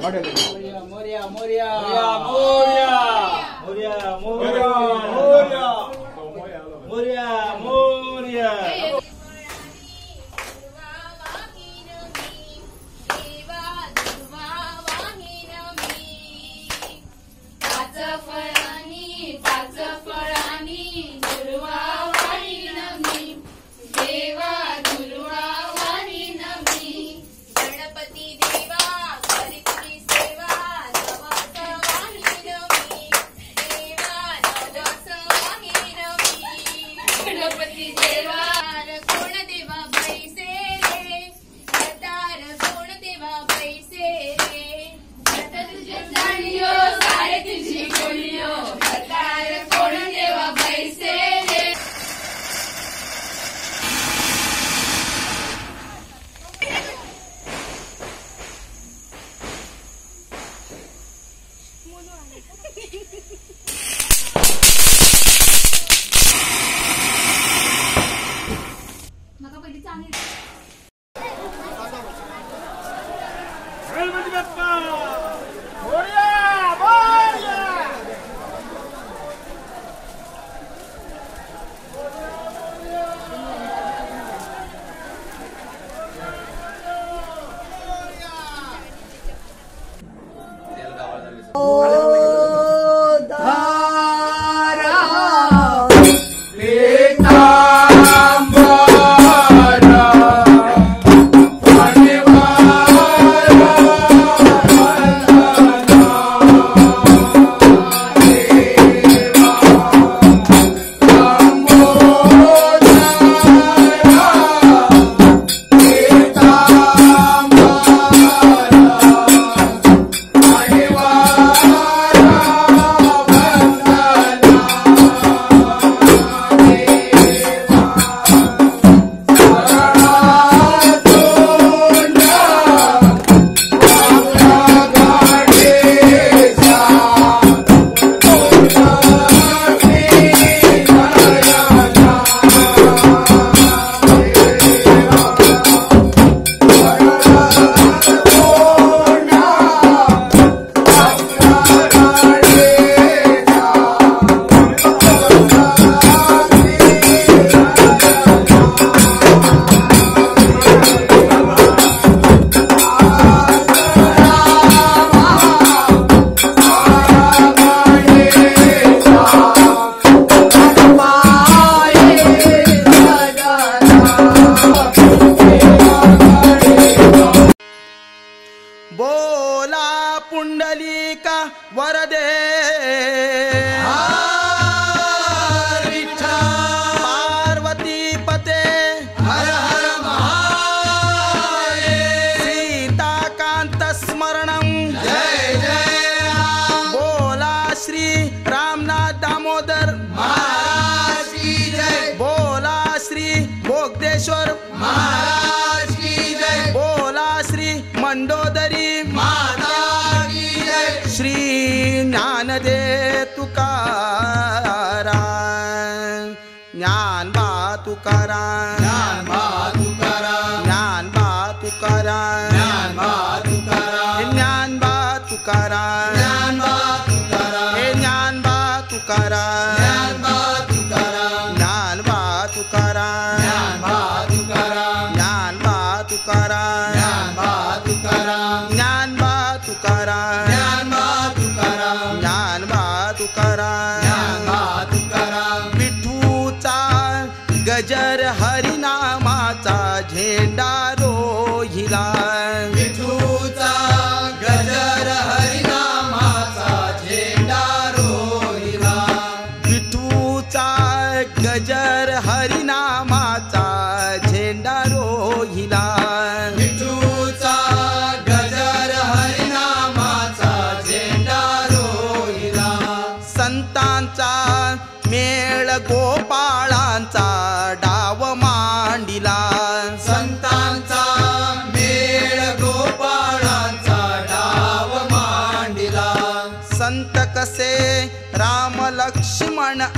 मोरया मोरया मोरया मोरया मोरया मोरया मोरया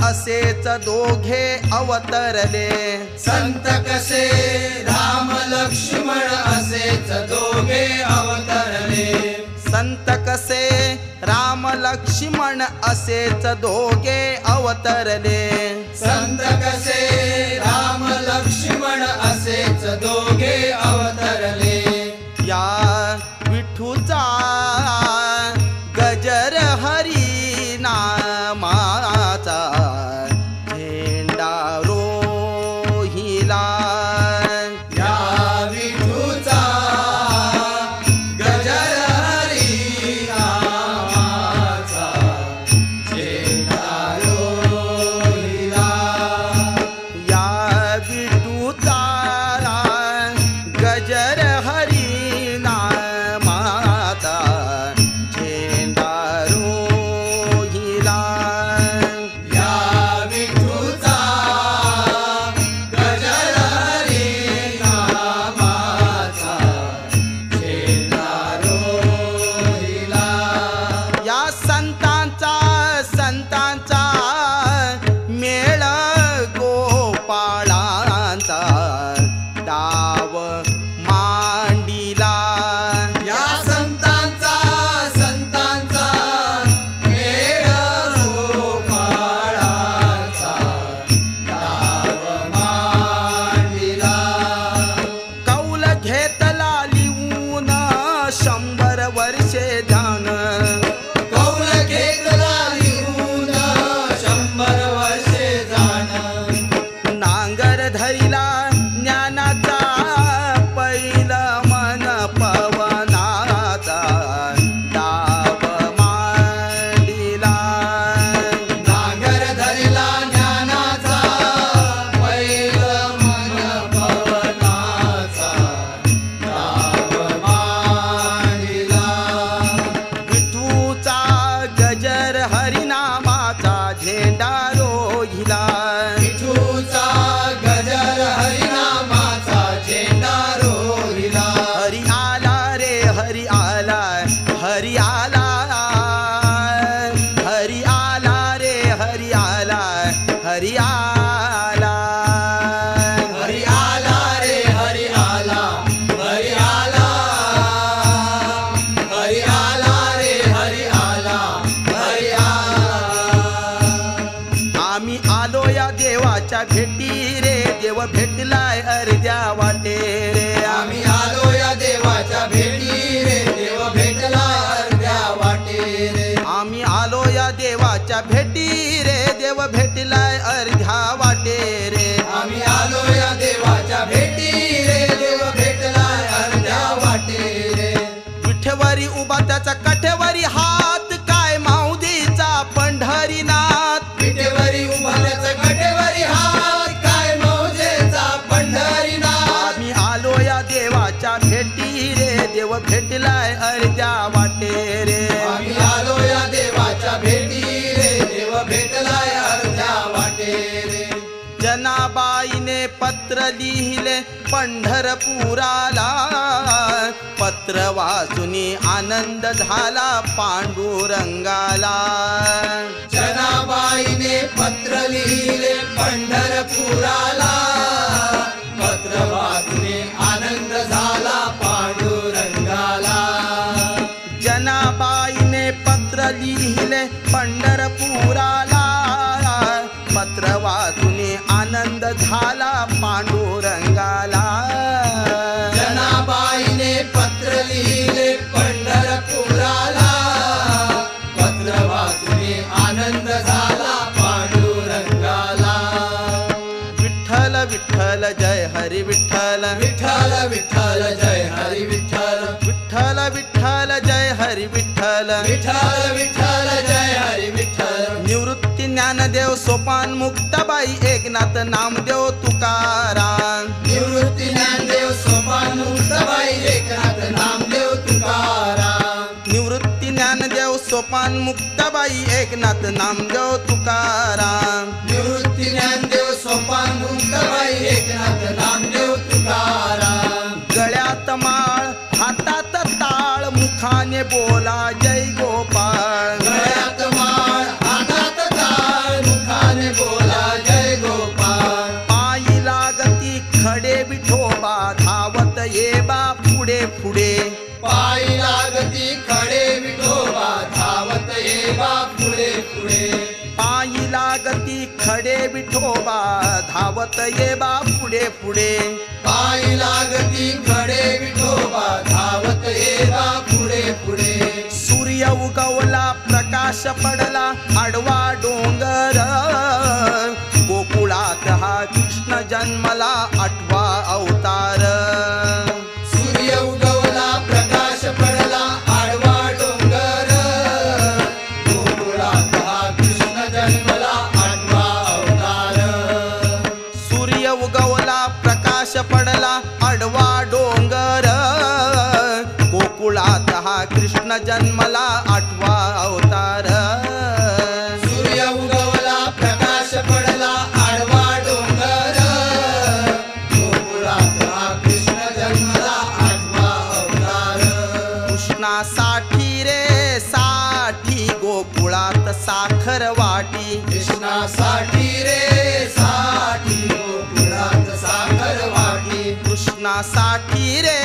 असेच दोघे अवतरले संत कसे राम लक्ष्मण असेच दोघे अवतरले संत लक्ष्मण असेच दोघे अवतरले। संत कसे राम लक्ष्मण असेच दोघे अवतरले। या विठूचा गजर हरी नामाचा झेंडा रोहिला। या विठूचा गजर हरी नामाचा झेंडा रोहिला। या विठूचा गजर हरी नामाचा झेंडा रोहिला। या विठूचा गजर हरी नामाचा झेंडा रोहिला। या संतांचा संतांचा मेळ गोपाळांचा डाव मांडिला। या संतांचा संतांचा मेळ गोपाळांचा डाव मांडिला। कौल घेतला लिहून 100 वर्षे ध्यान। कौल घेतला लिहून 100 वर्षे जाण। नांगर धरिला ज्ञानाचा पैल मन पवनाचा डाव मांडिला। नांगर धरिला ज्ञानाचा पैल मन पवनाचा डाव मांडिला। विठूचा गजर हरिनामाचा झेंडा रोहिला। विठूचा गजर हरिनामाचा झेंडा रोहिला। हरी आला रे हरी आला हरी आला हरी आला रे हरी आला हरी आला। हरी आला रे हरी आला हरी आला हरी आला रे हरी आला हरी आला। आम्ही आलो या देवाच्या भेटी रे देव भेटलाय अर्ध्या वाटे रे। आम्ही आलो या देवाच्या भेटी रे देव भेटला अर्ध्या वाटे रे। आम्ही आलो या देवाच्या भेटी रे देव भेटलाय अर्ध्या वाटे रे। आम्ही आलो या देवाच्या भेटी रे देव भेटला अर्ध्या वाटे रे। विठेवरी उभा त्याचा कठेवरी हात काय माऊलीचा पंढरीनाथ। विठेवरी उभा त्याचा कठेवरी हात काय मौजेचा पंढरीनाथ। आम्ही आलो या देवाच्या भेटी रे देव भेटलाय अर्ध्या वाटे रे। आम्ही आलो या देवाच्या भेटी रे देव भेटलाय अर्ध्या वाटे रे। जनाबाईने पत्र लिहिले पंढरपुराला। पत्र वाचुनी आनंद झाला पांडुरंगाला। जनाबाईने पत्र लिहिले पंढरपुराला। पत्र वाचुनी आनंद झाला पांडुरंगाला। जनाबाईने पत्र लिहिले पंढरपुराला। पत्र वाचुनी आनंद झाला पांडुरंगाला। जनाबाईने पत्र लिहिले पंढरपुराला। पत्र वाचुनी आनंद झाला पांडुरंगाला। विठ्ठल विठ्ठल जय हरी विठ्ठल विठ्ठल विठ्ठल जय हरी विठ्ठल विठ्ठल विठ्ठल जय हरी विठ्ठल विठ्ठल विठ्ठल जय हरी विठ्ठल। निवृत्ती ज्ञानदेव सोपान मुक्ताबाई एकनाथ नामदेव तुकाराम। निवृत्ती ज्ञानदेव सोपान मुक्ताबाई एकनाथ नामदेव तुकाराम। निवृत्ती ज्ञानदेव सोपान मुक्ताबाई एकनाथ नामदेव तुकाराम। निवृत्ती ज्ञानदेव सोपान मुक्ताबाई एकनाथ नामदेव तुकाराम। गळ्यात माळ हातात ताळ मुखाने बोला जय गोपाळ। गळ्यात माळ हातात ताळ मुखाने बोला जय गोपाळ। पायी लागती खडे विठोबा धावत ये बा पुढे पुढे। पायी लागती खडे विठोबा धावत ये बा खडे विठोबा धावत ये बा पुढे पुढे। पायी लागती खडे विठोबा धावत ये बा पुढे पुढे। सूर्य उगवला प्रकाश पडला आडवा डोंगर, गोकुळात हा कृष्ण जन्मला आठवा अवतार। सूर्य उगवला प्रकाश पडला आडवा डोंगर, गोकुळात हा कृष्ण जन्मला आठवा अवतार। सूर्य उगवला प्रकाश पडला आडवा डोंगर, गोकुळात हा कृष्ण जन्मला आठवा अवतार। सूर्य उगवला प्रकाश पडला आडवा डोंगर, गोकुळात हा कृष्ण जन्मला आठवा अवतार। कृष्णासाठी रे साठी गोकुळात साखर वाटी, कृष्णासाठी रे साठी गोकुळात साखर वाटी। कृष्णासाठी रे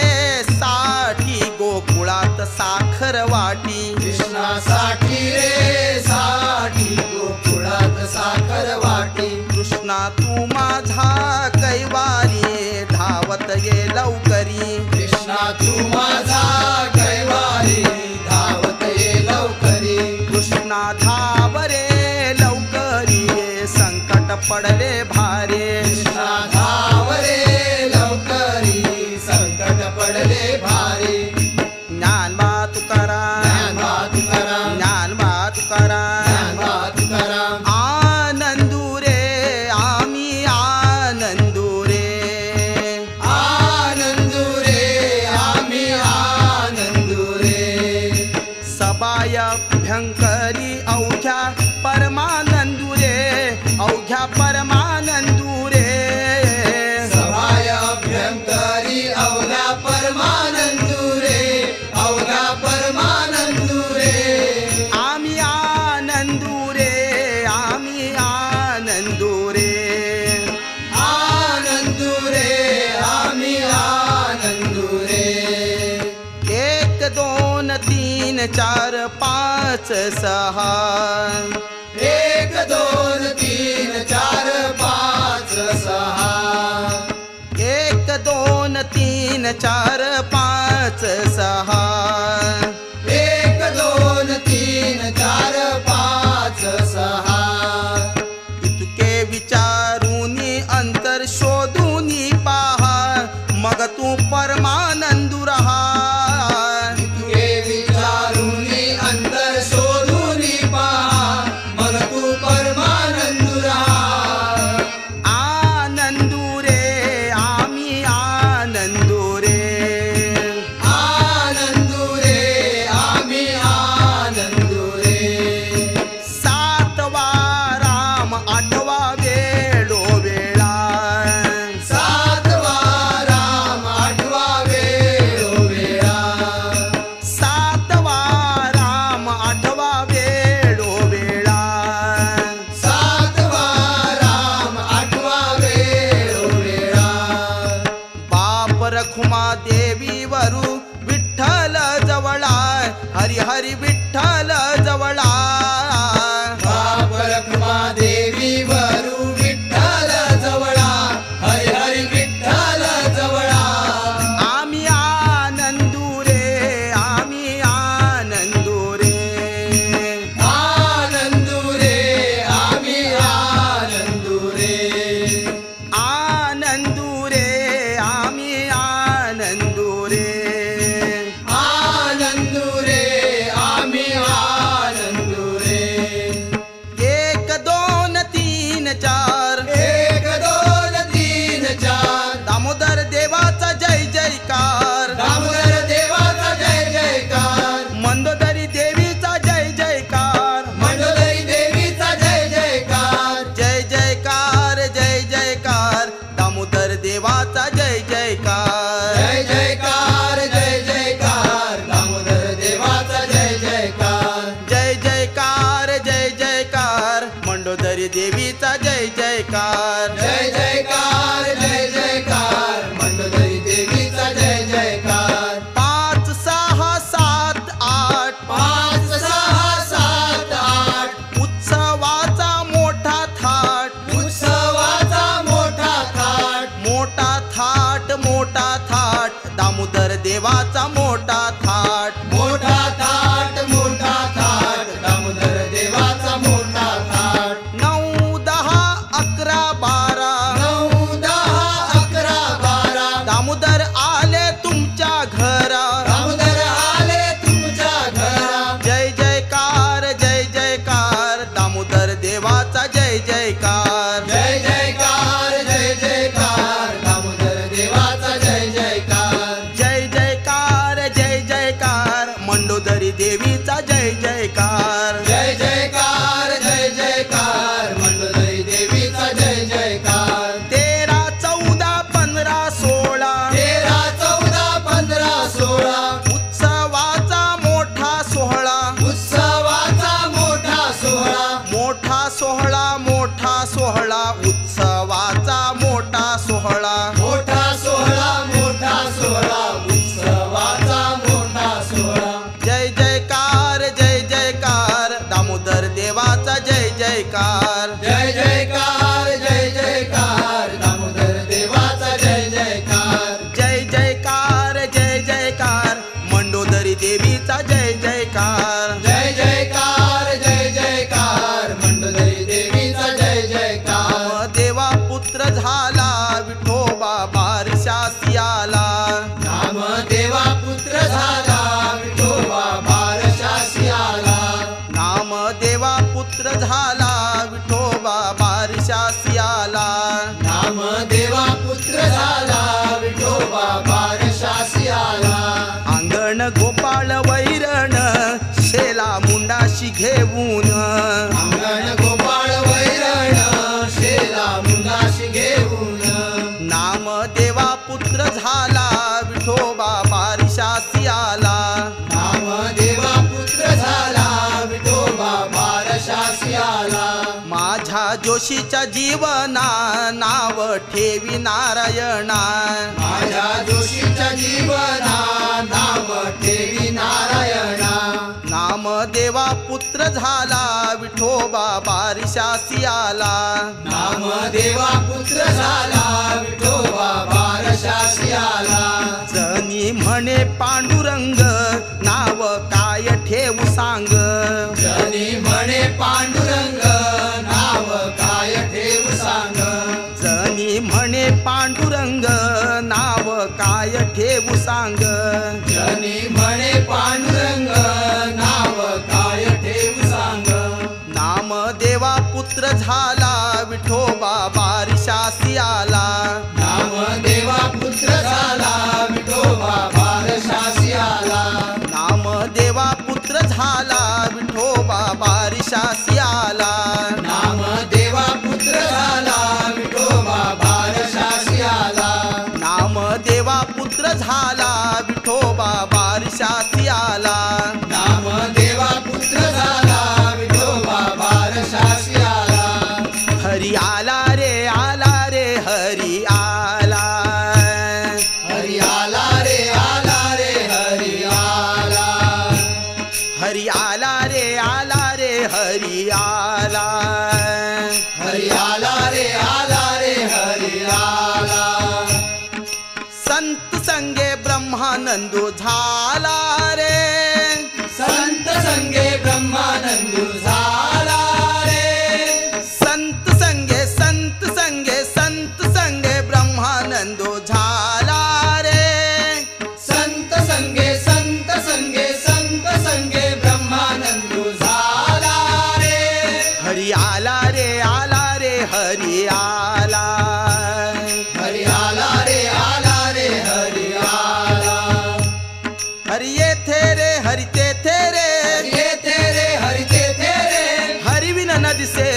साठी गोकुळात साखर वाटी। कृष्णासाठी रे साठी गोकुळात साखर वाटी। कृष्णा तू माझा कैवारी धावत ये लवकरी, कृष्णा तू माझा कैवारी धावत ये लवकरी। कृष्णा धाव रे लवकरी संकट पडले भारे, कृष्णा धाव रे लवकरी संकट पडले भारे। ज्ञानबा तुकाराम, ज्ञानबा तुकाराम, ज्ञानबा तुकाराम, ज्ञानबा तुकाराम। आनंदू रे आम्ही आनंदू रे, आनंदू रे आम्ही आनंदू रे। सबाय भयंकरी अवघ्या परमानंदू रे, अवघ्या परमानंदू रे। सबाय भयंकरी अवघ्या परमानंदू रे, अवघ्या परमानंदू रे। आम्ही आनंदू रे आम्ही आनंदू रे, आनंदू रे आम्ही आनंदू रे। 1 2 3 4 5 6, 1 2 3 4 5 6, 1 2 3 4 5 6, 1 2 3 4 5 6। इतके विचारूनी अंतर शोधूनी पहा, मग तू परमानंदू रहा। इतके विचारूनी अंतर शोधूनी पहा, मग तू परमानंदू रहा। आनंदू रे आम्ही आनंदू रे, आनंदू रे आम्ही आनंदू रे। सातवा राम आठवा वेळोवेळा, सातवा राम आठवा वेळोवेळा, सातवा राम आठवा वेळोवेळा। सातवा राम आठवा वेळोवेळा। बाप रखुमा देवी वरू विठ्ठल जवळा, हरी हरी विठ्ठल जवळा। बाप रखुमा देवी वरू विठ्ठल जवळा, हरी हरी विठ्ठल जवळा। आम्ही आनंदू रे आम्ही आनंदू रे, आनंदू रे आम्ही आनंदू रे, आनंदू रे आम्ही आनंदू रे। आनंदू रे आम्ही आनंदू रे। 1 2 3 4, 1 2 3 4, Damodar देवाचा जय जयकार, दामोदर देवाचा जय जयकार, मंदोदरी देवीचा जय जयकार, मंदोदरी देवीचा जय जयकार, जय जयकार जय जयकार दामोदर देवाचा जय जयकार, जय जयकार दामोदर देवाचा मोठा थाट, मोठा थाट, मोठा थाट, दामोदर देवाचा मोठा थाट। 9 10 11 12, 9 10 11 12, Damodar आले तुमच्या घरा, दामोदर आले तुमच्या घरा। जय जयकार जय जयकार दामोदर देवाचा जय जयकार, जय जयकार जय जयकार दामोदर देवाचा जय जयकार, जय जयकार जय जयकार मंडोदरी देवीचा जय जयकार, जय जयकार जय जयकार मंडोदरी देवीचा जय जयकार। 13 14 15 16, 13 14 15 16, उत्सवाचा मोठा सोहळा, उत्सवाचा मोठा सोहळा, मोठा सोहळा, मोठा सोहळा, उत्सवाचा मोठा सोहळा, मोठा सोहळा, मोठा सोहळा, उत्सवाचा मोठा सोहळा। जय जयकार जय जयकार दामोदर देवाचा जय जयकार, जय जयकार जय जयकार दामोदर देवाचा जय जयकार, जय जयकार जय जयकार मंडोदरी देवीचा जय जयकार, जय जयकार जय जयकार मंडोदरी देवीचा जय जयकार। देवा पुत्र झाला विठोबा बारशासी आला, नामदेवा पुत्र झाला विठोबा बारशासी आला, नामदेवा पुत्र झाला विठोबा बारशासी आला, नामदेवा पुत्र झाला विठोबा बारशासी आला। अंगण गोपाळ वैरण शेला मुंडाशी घेऊन, अंगण गोपाळ वैरण शेला मुंडाशी घेऊन, नामदेवा पुत्र झाला विठोबा बारशासी आला, नामदेवा पुत्र झाला विठोबा बारशासी आला। माझ्या जोशीच्या जीवना नाव ठेवी नारायणा, माझ्या जोशीच्या जीवना नाव ठेवी नारायणा, नामदेवा पुत्र झाला विठोबा बारशासी आला, नामदेवा पुत्र झाला विठोबा बारशासी आला। जनी म्हणे पांडुरंग नाव काय ठेवू सांग, जनी म्हणे पांडुरंग नाव काय ठेवू सांग, जनी म्हणे पांडुरंग नाव काय ठेवू सांग, जनी म्हणे पांडुरंग नाव काय ठेवू सांग। नामदेवा पुत्र झाला विठोबा बारशासी आला, नामदेवा पुत्र झाला विठोबा बारशासी आला, नामदेवा पुत्र झाला विठोबा बारशासी आला, नामदेवा पुत्र झाला विठोबा बारशासी आला, नामदेवा पुत्र झाला विठोबा बारशासी आला, नामदेवा पुत्र झाला विठोबा बारशासी आला। हरी आला रे आला रे हरी आला, हरी आला रे आला रे हरी आला, हरी आला रे आला रे हरी आला, हरी आला रे आला रे हरी आला। संत संगे ब्रह्मानंदू झाला रे, संत संगे ब्रह्मानंदू झाला रे, संत संगे संत संगे संत संगे ब्रह्मानंदू झाला रे, संत संगे संत संगे संत संगे ब्रह्मानंदू झाला रे। हरी आला रे आला रे हरी आला, हरी आला रे आला रे हरी आला, हरी येथे रे हरी तेथे रे, हरी येथे रे हरी तेथे रे, हरी विना न दिसे